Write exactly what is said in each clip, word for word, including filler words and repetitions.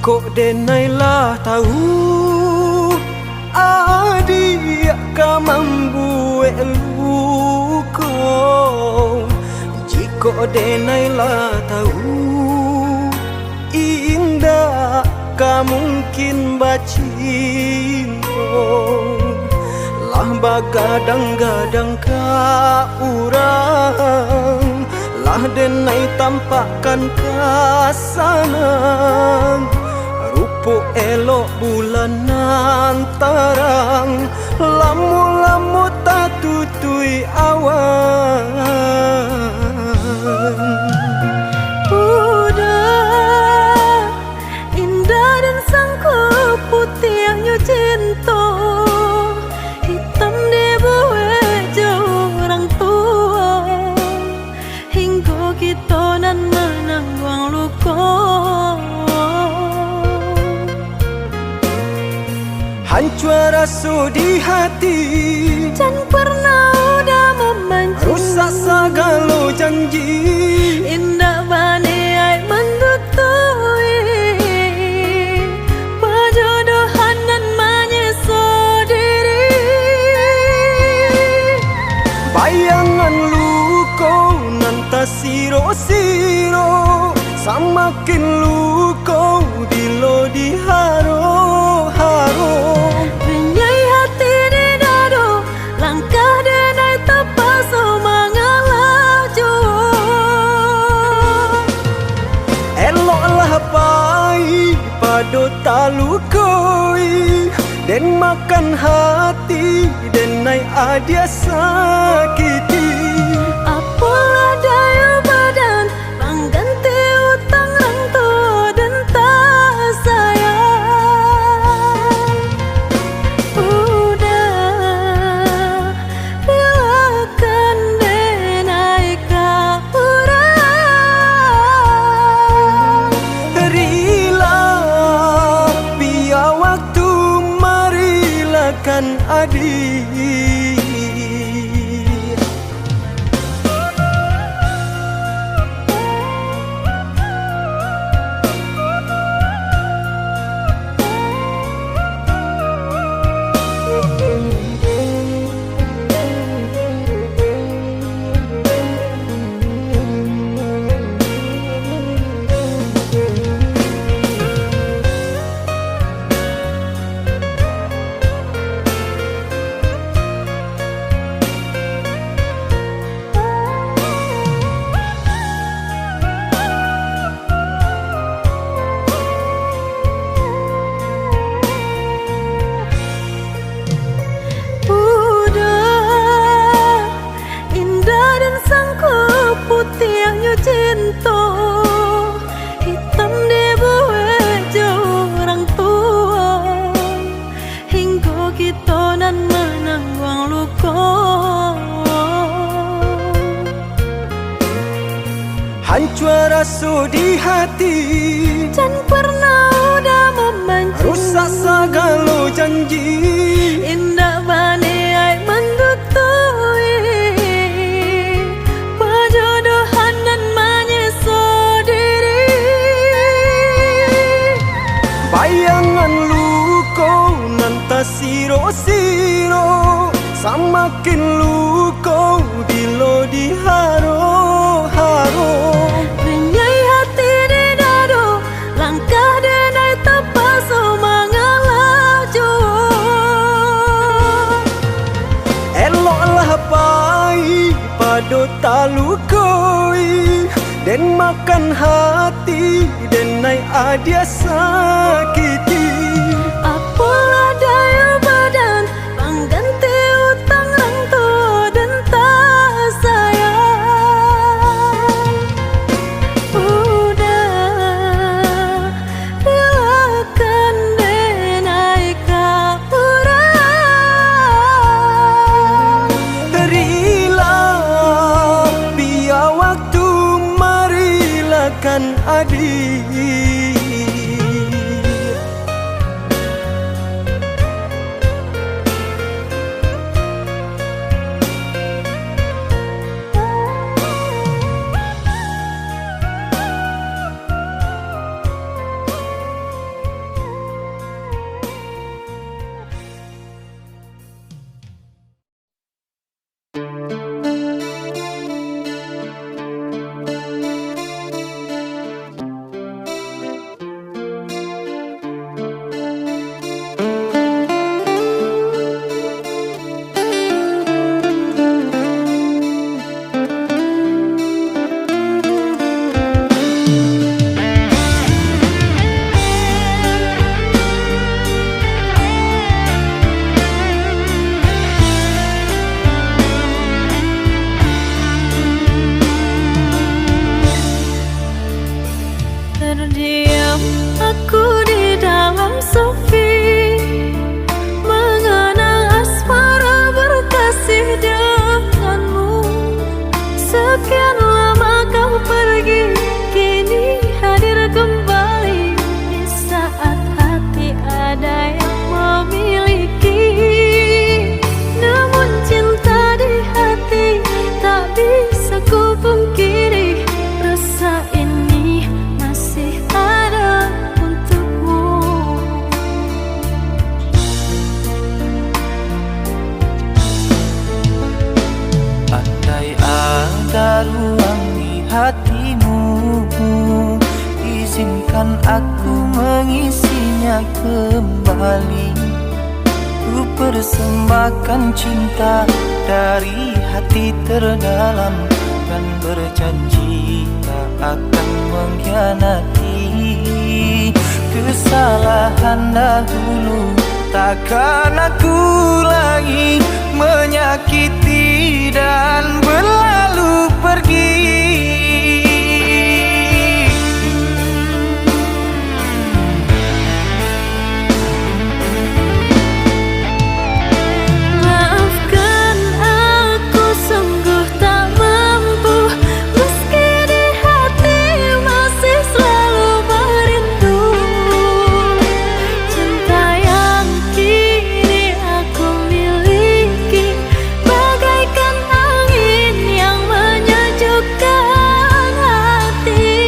Jikok denai lah tahu, adiak ka mambuek luko. Jikok denai lah tahu, indak ka mungkin bacinto. Lah bagadang-gadang ka urang, lah denai tampakkan ka sanang. Rupo elok bulan nan tarang, lamo-lamo tatutuik awan. Udah, indah dan sangko putiahnyo cinto, hitam dibuek jo urang tuo, hinggo kito nan manangguang luko. Hancua raso di hati, jan pernah udah mamancing, rusak sagalo janji, indak baniaik mandutuik pajodohan nan manyeso diri. Bayangan luko nan tasiro-siro, samakin luko bilo diharo-haro. Renyai hati di dado, langkah denai tapaso mangalah juo. Eloklah pai pado talukoi, den makan hati, denai adiak sakiti. Apolah dayo badan, pangganti utang rang tuo den tasayang. Udah, bilakan denai ka urang. Rila, biar waktu marilakan adiak. Udah, indah dan sangko putiahnyo cinto, hitam dibuek jo urang tuo, hinggo kito nan manangguang luko. Hancua raso di hati, jan pernah udah mamancing, rusak sagalo janji, indak baniaik mandutuik pajodohan nan manyeso diri. Bayangan luko nan tasiro-siro, samakin luko bilo diharo-haro. Renyai hati di dado, langkah denai tapaso mangalah juo. Eloklah pai pado talukoi, den makan hati, denai adiak sakiti. Apolah dayo badan, pangganti utang rang tuo den tasayang. Udah, bilakan denai ka urang. Rila, biar waktu marilakan adiak. hatimu, izinkan aku mengisinya kembali. Ku persembahkan cinta dari hati terdalam dan berjanji tak akan mengkhianati. Kesalahan dahulu takkan aku ulangi, menyakiti dan berlalu pergi. Maafkan aku, sungguh tak mampu, meski di hati masih selalu merindu. Cinta yang kini aku miliki bagaikan angin yang menyejukkan hati.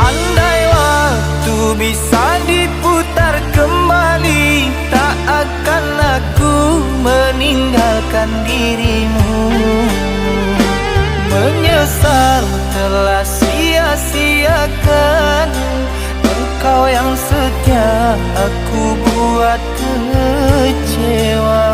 Andai waktu bisa diputar kembali, tak akan aku meninggalkan dirimu. Menyesal telah sia-siakan engkau yang setia aku buat kecewa.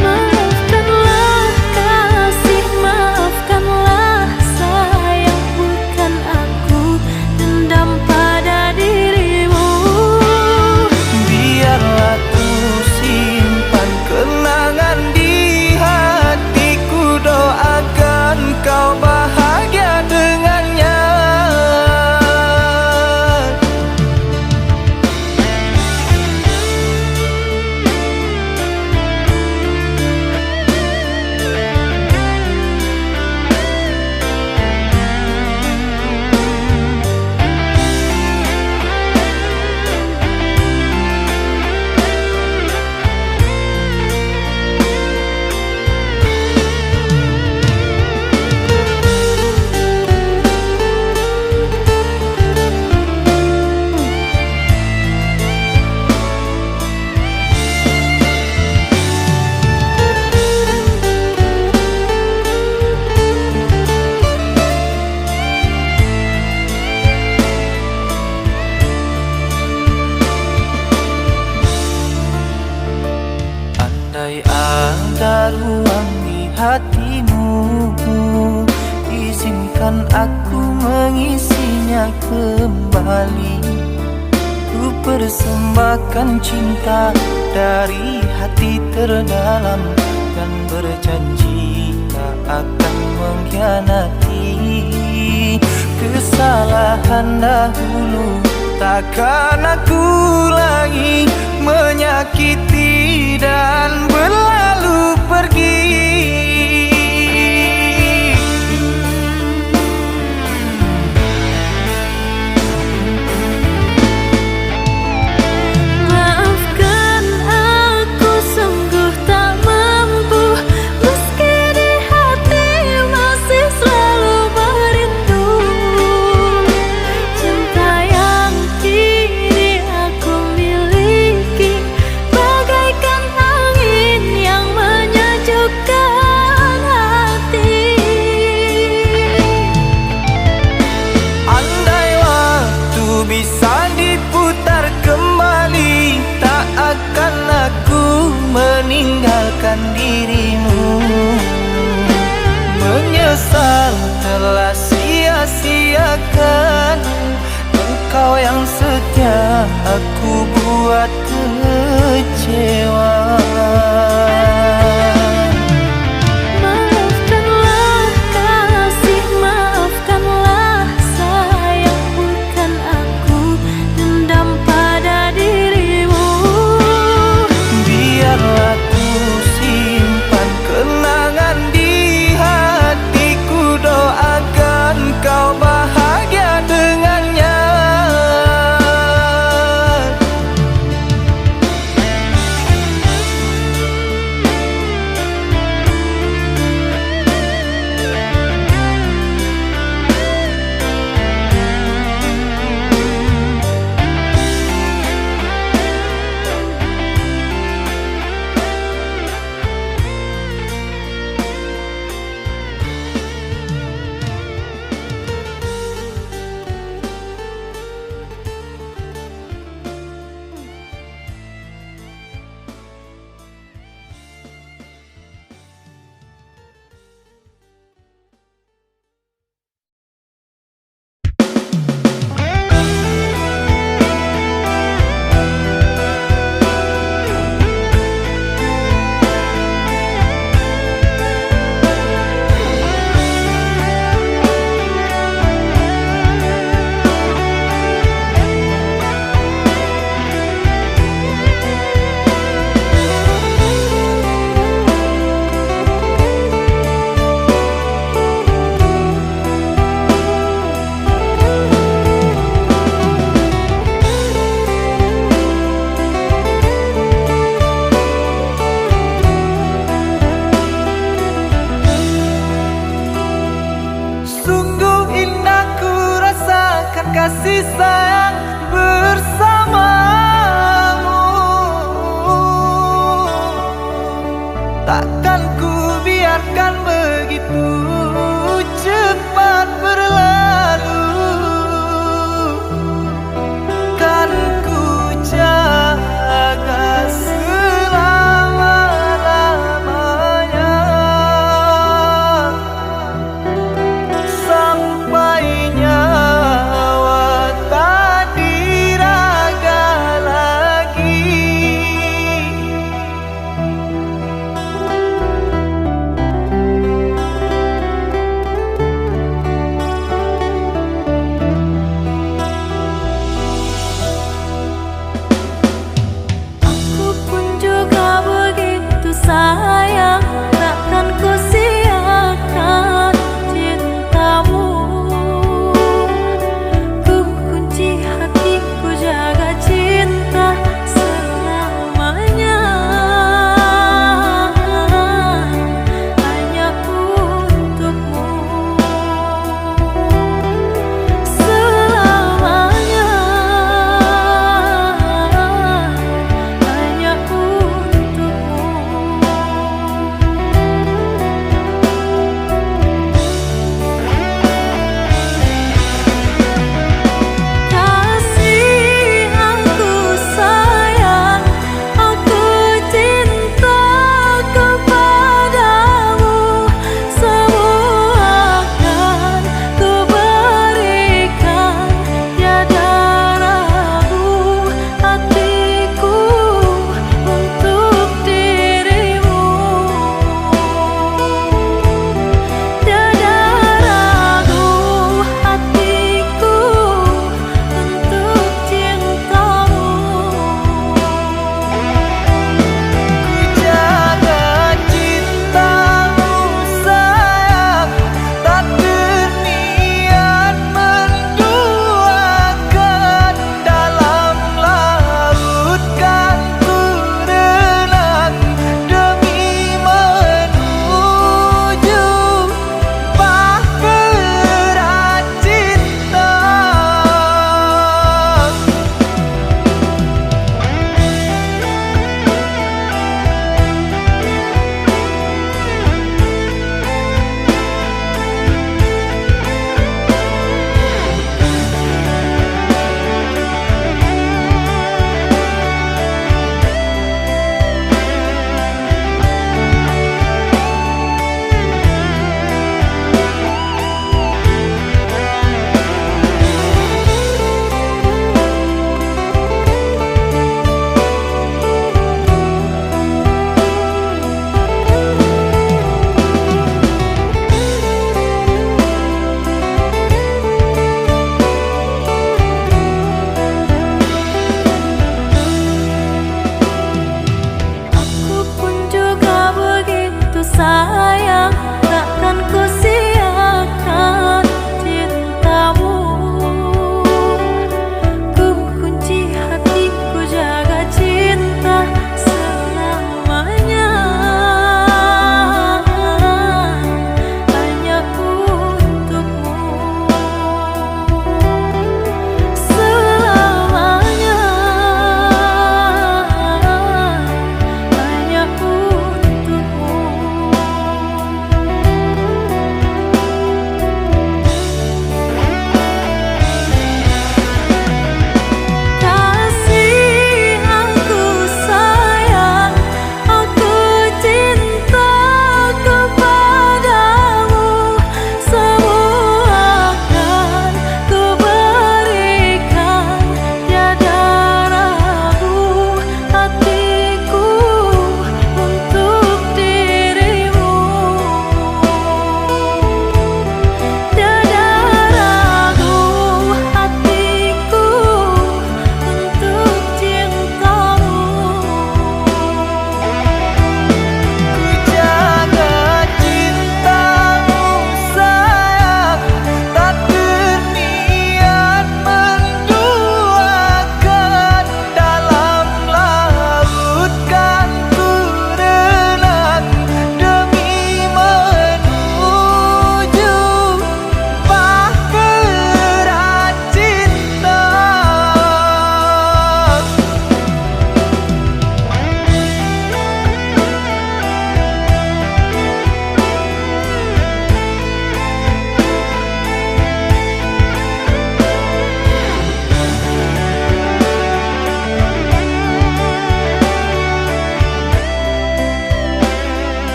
Maafkanlah kasih, maafkanlah sayang, bukan aku dendam pada dirimu. Biarlah ku simpan kenangan di hatiku, doakan kau bahagia dengannya. Andai ada ruang di hatimu, izinkan aku mengisinya kembali. Ku persembahkan cinta dari hati terdalam dan berjanji tak akan mengkhianati. Kesalahan dahulu takkan aku ulangi, menyakiti dan berlalu pergi. Maafkan aku, sungguh tak mampu, meski di hati masih selalu merindu. Cinta yang kini aku miliki bagaikan angin yang menyejukkan hati. Andai waktu bisa diputar kembali, tak akan aku meninggalkan dirimu. Menyesal telah sia-siakan engkau yang setia aku buat kecewa. Maafkanlah kasih, maafkanlah sayang, bukan aku dendam pada dirimu. Biarlah ku simpan kenangan di hatiku, doakan kau bahagia dengannya.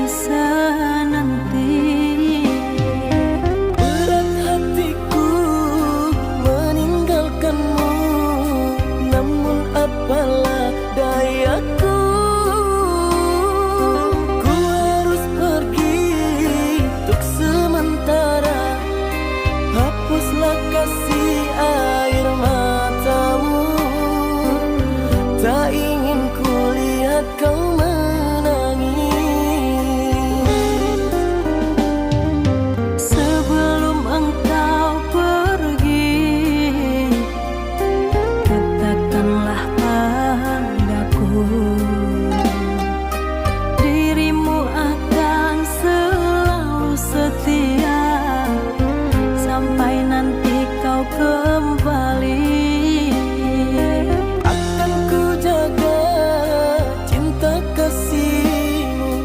Sananti. Berat hatiku meninggalkanmu, namun apalah dayaku. Ku harus pergi untuk sementara. Hapuslah kasih air matamu. Tak ingin kulihat kau menangis. Sebelum engkau pergi, katakanlah padaku, dirimu akan selalu setia sampai nanti kau kembali. Akan ku jaga cinta kasihmu,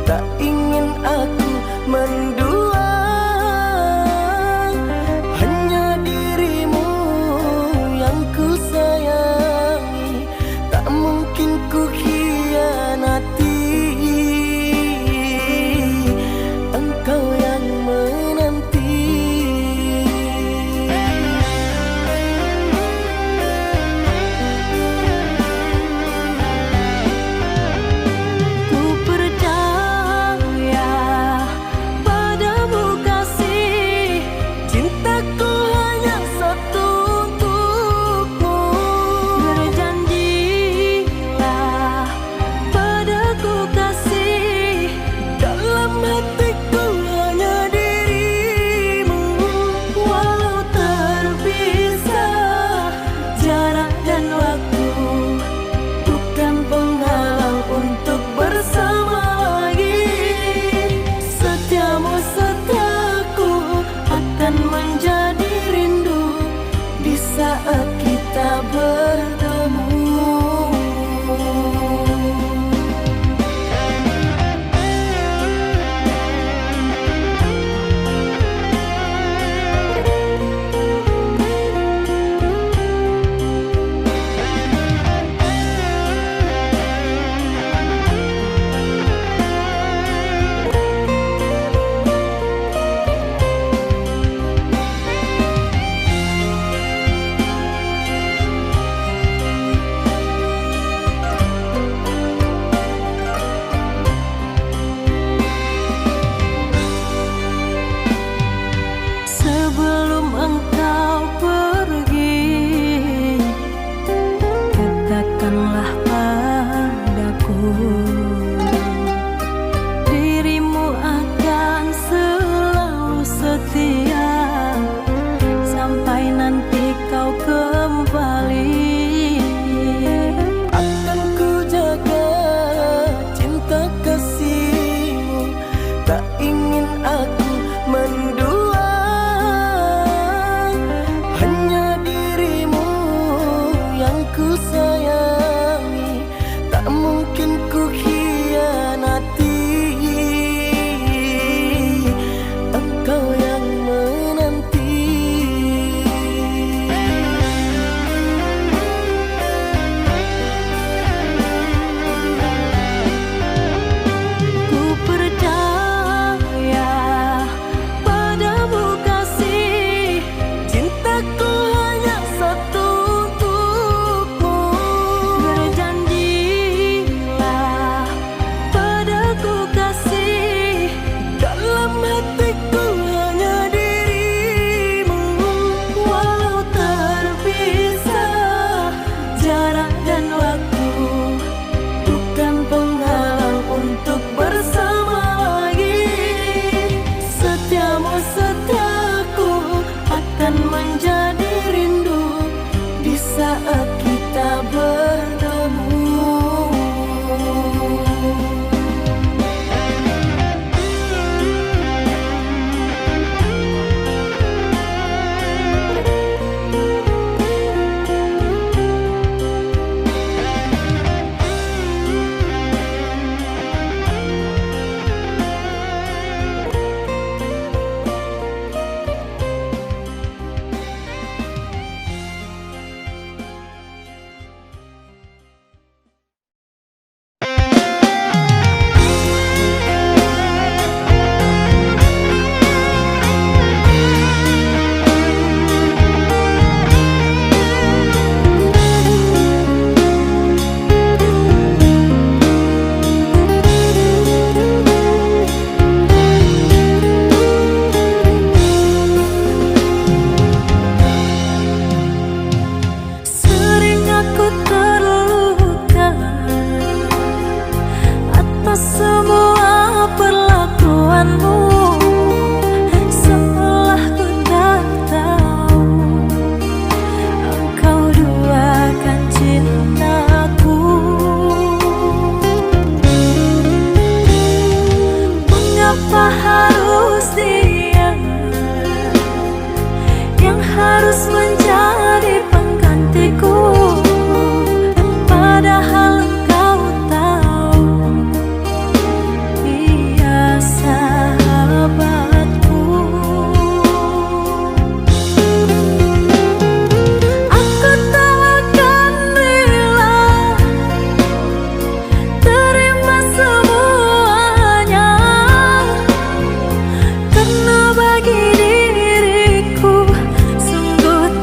tak ingin aku mendua. Hanya dirimu yang ku sayangi, tak mungkin ku khianati. Engkau yang menanti. Ku percaya padamu kasih, cintaku hanya satu untukmu. Berjanjilah padaku kasih, dalam hatiku hanya dirimu. Walau terpisah jarak dan waktu, bukan penghalang untuk bersama lagi. Setiamu setiaku akan menjadi rindu di saat kita bertemu. Sebelum engkau pergi, katakanlah padaku, dirimu akan selalu setia sampai nanti kau kembali. Akan ku jaga cinta kasihmu, tak ingin aku mendua. Hanya dirimu yang ku sayangi, tak mungkin ku khianati. Engkau yang menanti. Ku percaya Semua perlakuanmu seolah ku tak tahu, engkau duakan cintaku. Mengapa harus dia yang harus menjadi penggantiku? Padahal engkau tahu dia sahabatku. Aku tak akan rela terima semuanya, karena bagi diriku sungguh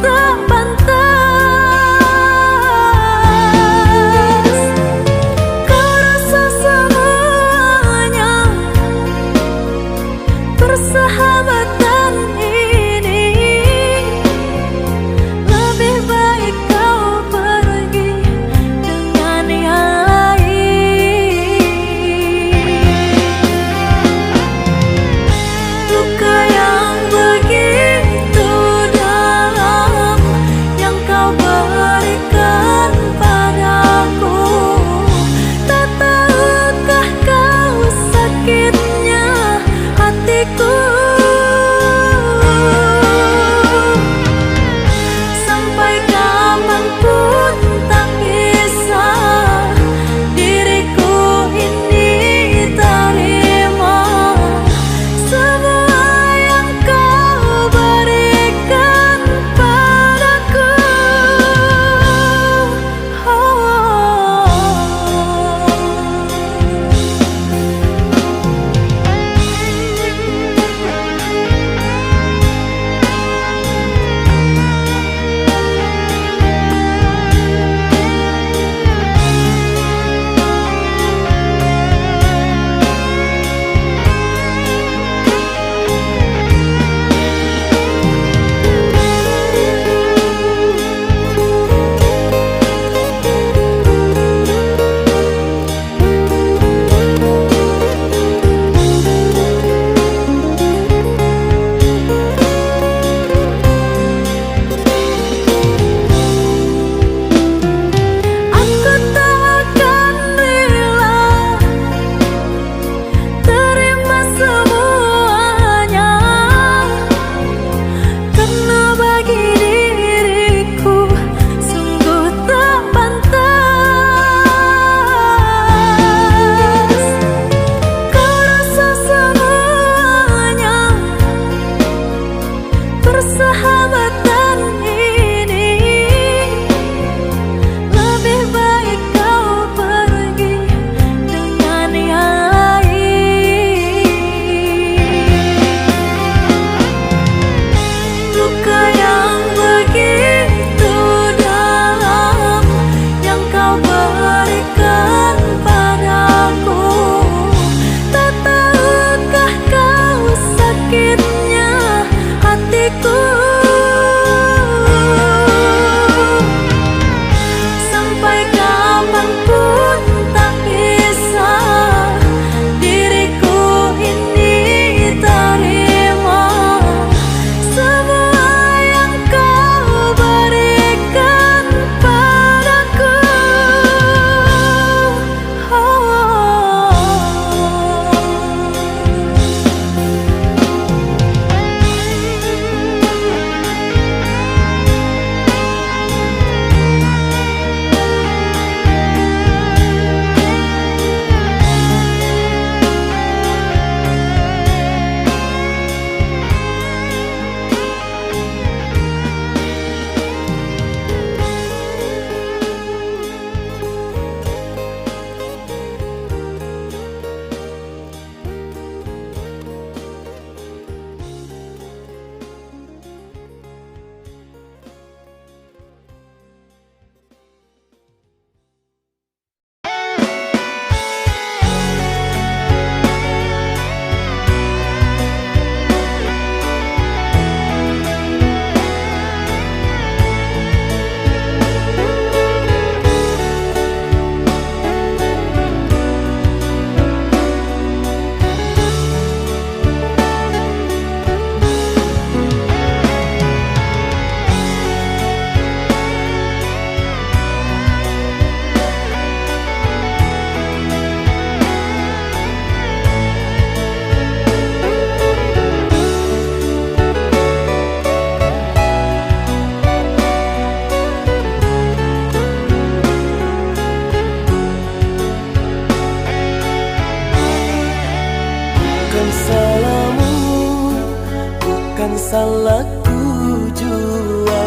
Salahku jua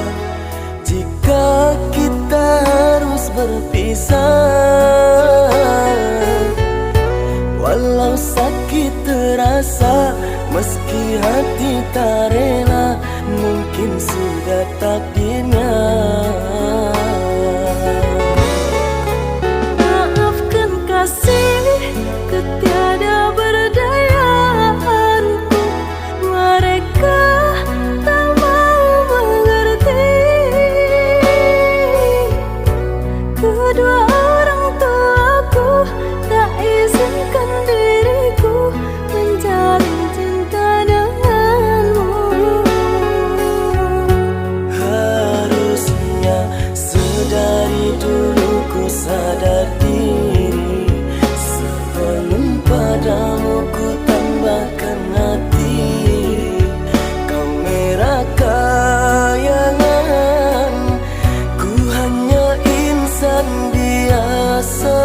jika kita harus berpisah. Walau sakit terasa, meski hati tak rela, mungkin sudah takdirnya. Maafkan kasih ketiadaberdayaan. Mereka tak mau mengerti. Kedua orang tuaku tak izinkan diriku menjalin cinta denganmu. Harusnya sedari dulu ku sadar diri, sebelum padamu ku tambahkan hati. Kau merah kayangan, ku hanya insan biasa.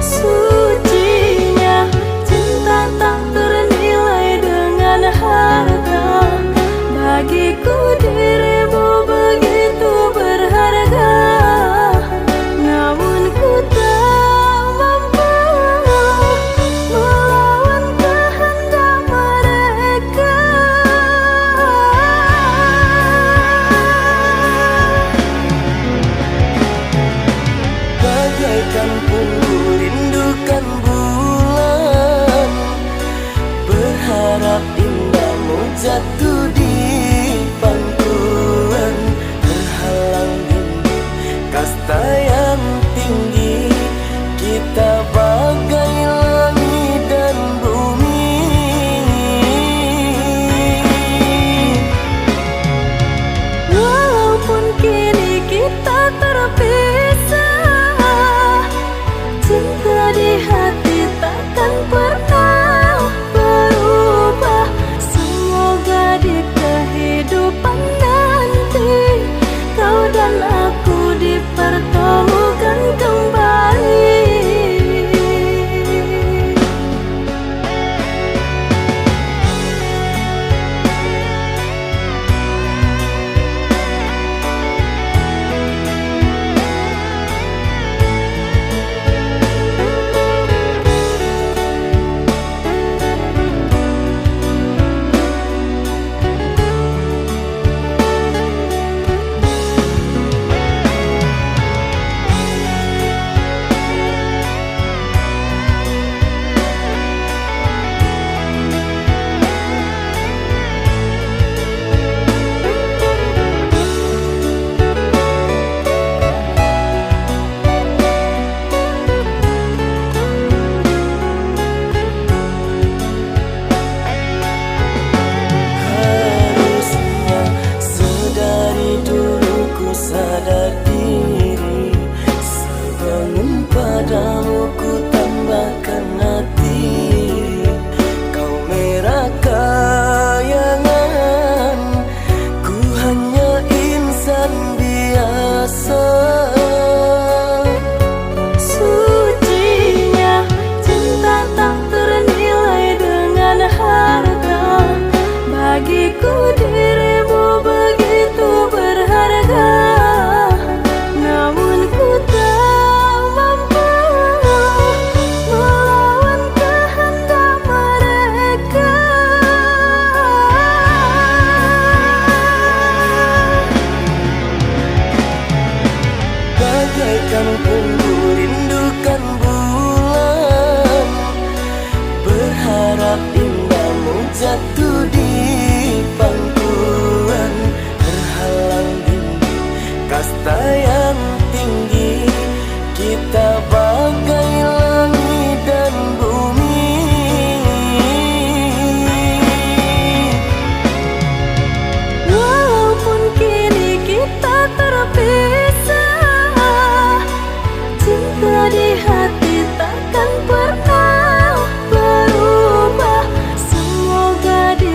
Sucinya cinta tak ternilai dengan harta. Bagiku dirimu begitu berharga. Namun ku tak mampu melawan kehendak mereka. Bagaikan punggu rindukan bulan, berharap indahmu jatuh di pangkuan, terhalang dinding kasta yang tinggi, kita bagai langit dan bumi. Walaupun kini kita terpisah, cinta di hati takkan pernah berubah. Semoga di kehidupan nanti kau dan aku dipertemukan kembali. Harusnya sedari dulu ku sadar diri, sebelum padamu ku tambahkan hati. Kau merah kayangan, ku hanya insan biasa. Sucinya cinta tak ternilai dengan harta. Bagiku dirimu begitu berharga. Namun ku tak mampu melawan kehendak mereka. Bagaikan punggu rindukan bulan, berharap indahmu jatuh di pangkuan, terhalang dinding kasta yang tinggi, kita bagai langit dan bumi. Walaupun kini kita terpisah, cinta di hati takkan pernah berubah. Semoga di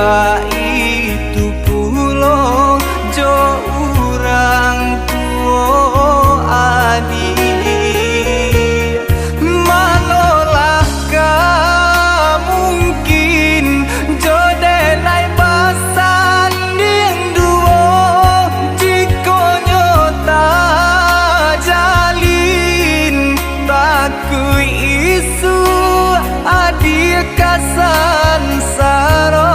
Baitu pulo jo urang tuo, adiak. Manolah ka mungkin jo denai basandiang duo, jikonyo tajalin, takuik isuak adiak ka sansaro.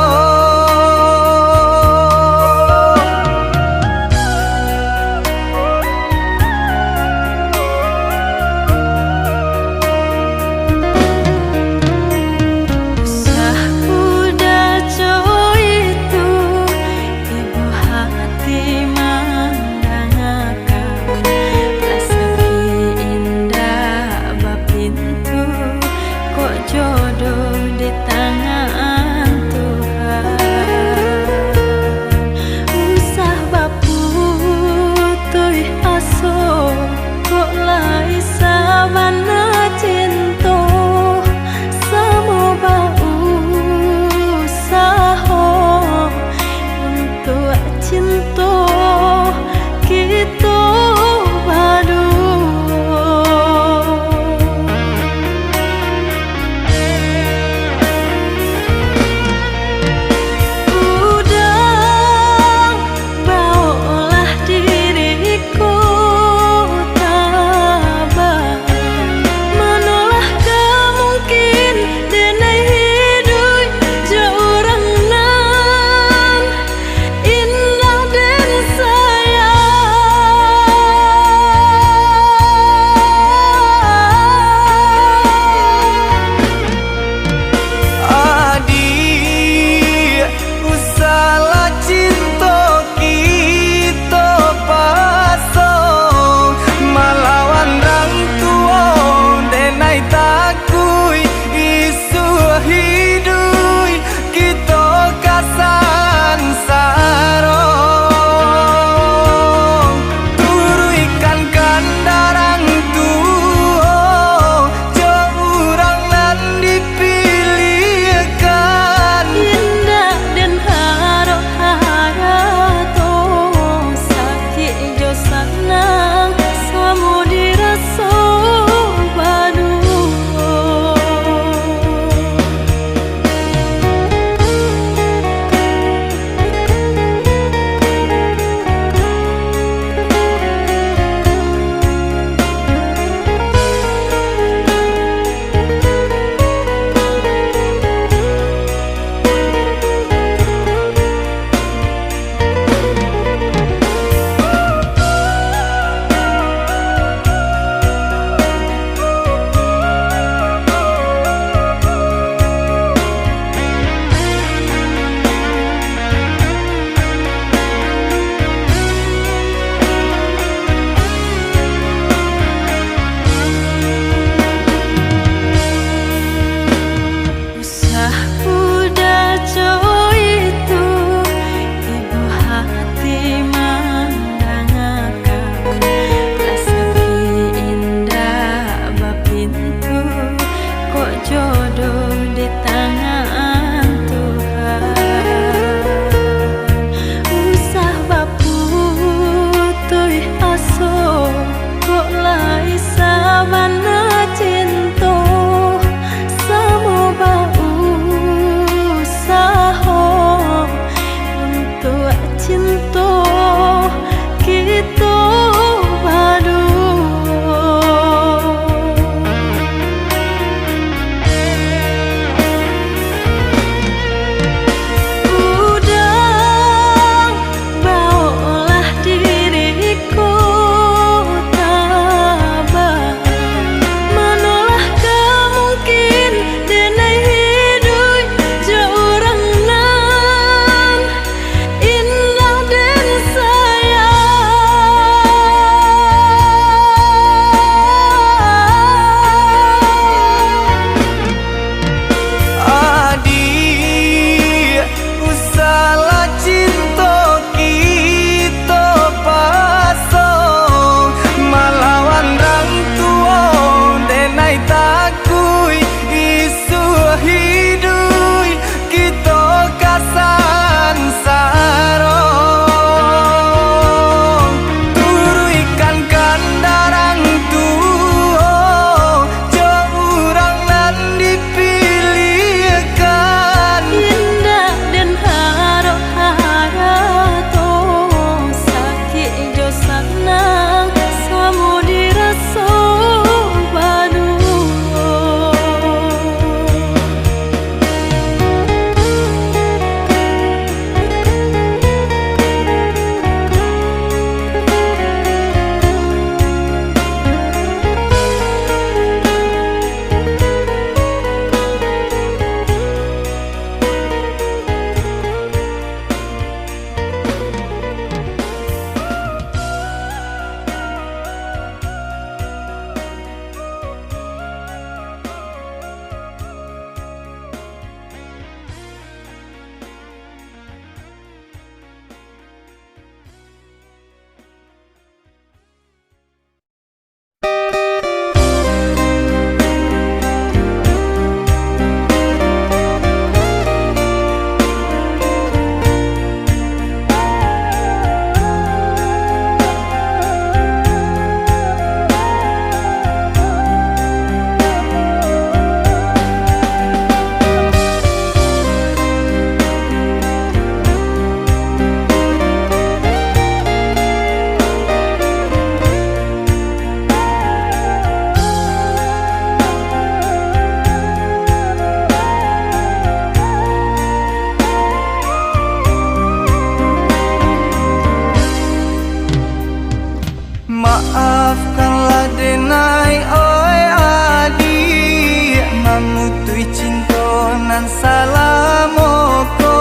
Salamo ko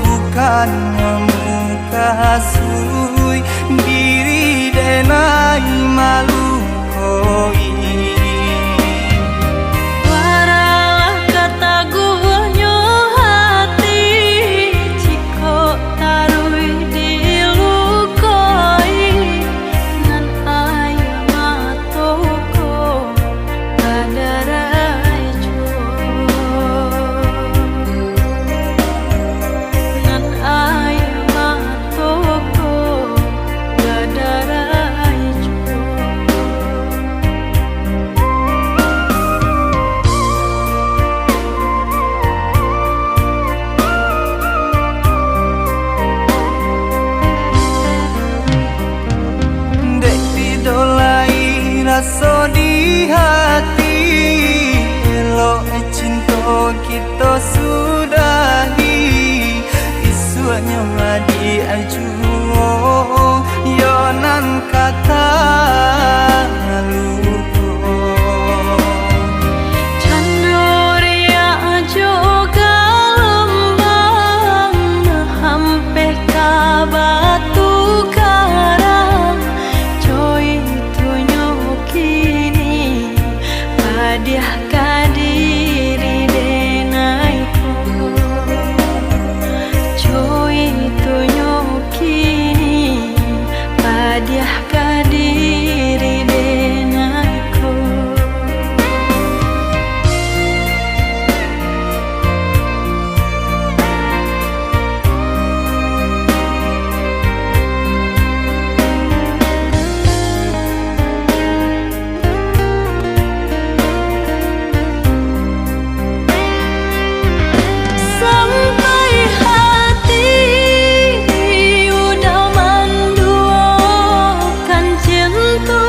bukannyo mukasuik, diri denai maluko-i. Waralah ka taguahnyo hati, jikok taruih dilukoi, nan aia mato ko badarai juo. Nan aia mato ko badarai juo. Dek tido lai raso di hati, elok cinto kito sudahi, isuaknyo adiak juo, yo nan ka taluko. Cando riak jo galombang, hampeh ka batu karang, co itunyo kini padiah ka diri denai ko. Co itunyo kini padiah ka diri denai ko. Sampai hati udah manduokan cinto,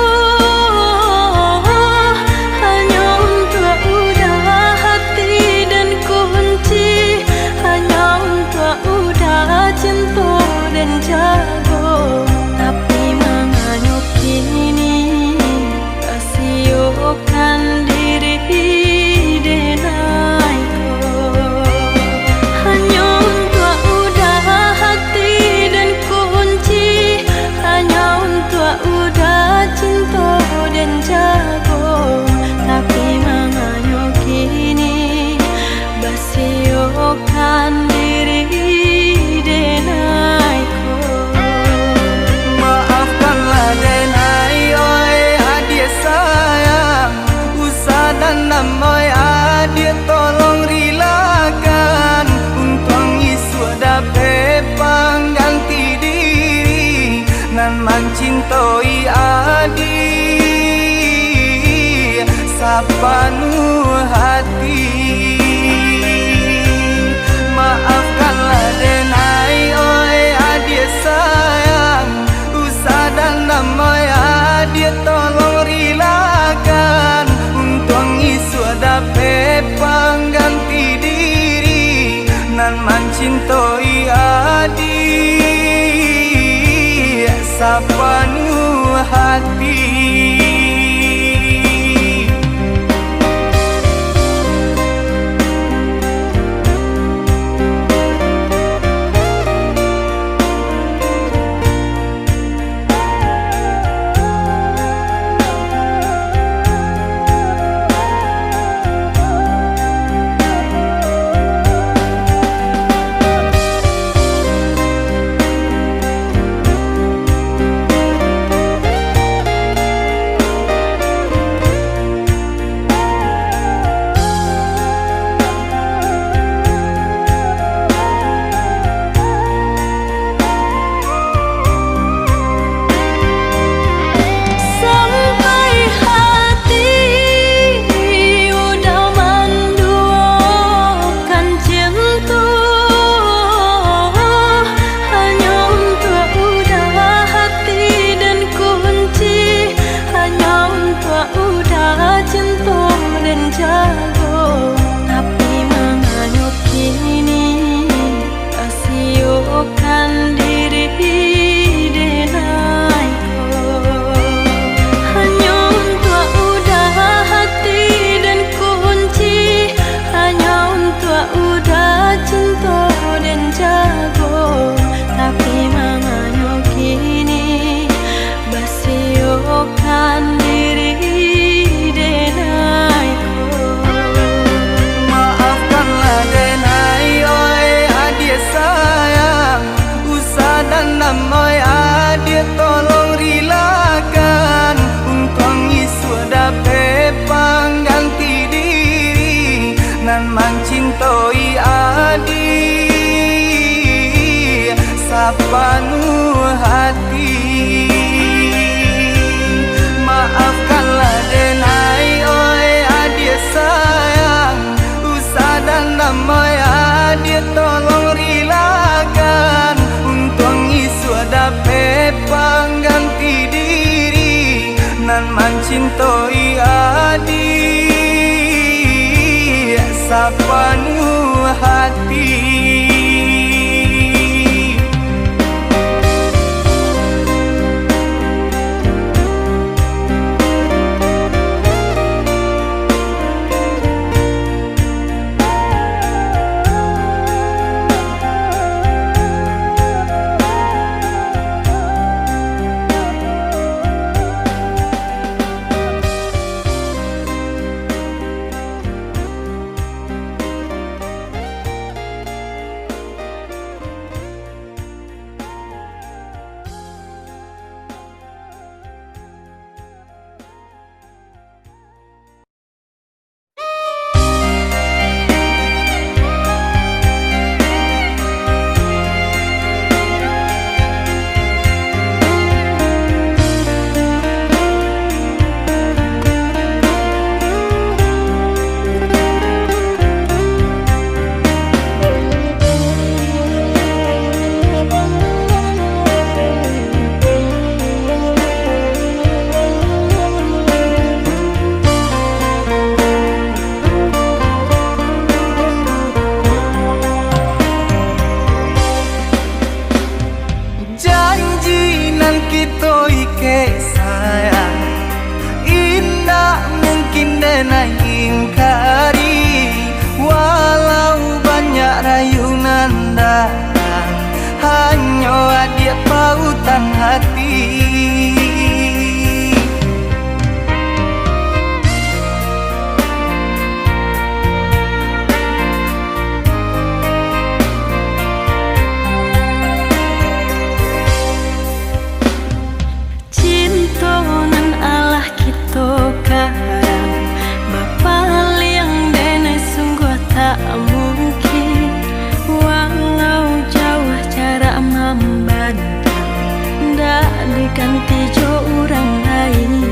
hanyo untuak udah hati den kunci, hanyo untuak udah cinto den jago. Tapi manganyo kini, ka siokan diri denai ko. Hanyo untuak udah hati den kunci, hanyo untuak udah cinto den jago. Tapi manganyo kini, basiokan diri denai ko. Maafkanlah denai, oi adiak sayang, usah dandam, oi adiak, tolong rilakan, untuang isuak dapek pangganti diri nan mancintoi adiak sapanuah hati. Maafkanlah denai, oi adiak sayang, usah dandam, oi adiak, tolong rilakan, untuang isuak dapek pangganti diri nan mancintoi adiak sapanuah hati. Panuah hati. Maafkanlah denai, oi adiak sayang. Usah dandam, oi adiak, tolong rilakan. Untuang isuak dapek pangganti diri nan mancintoi adiak sapanuah hati. Janji nan kito ikek sayang, indak mungkin den ingkari. Walau banyak rayuan datang, hanyo adiak pautan hati. Cinto nan alah kito karang, bapaliang denai sungguah tak mungkin. Walau jauah jarak mambantang, ndak diganti jo urang lain.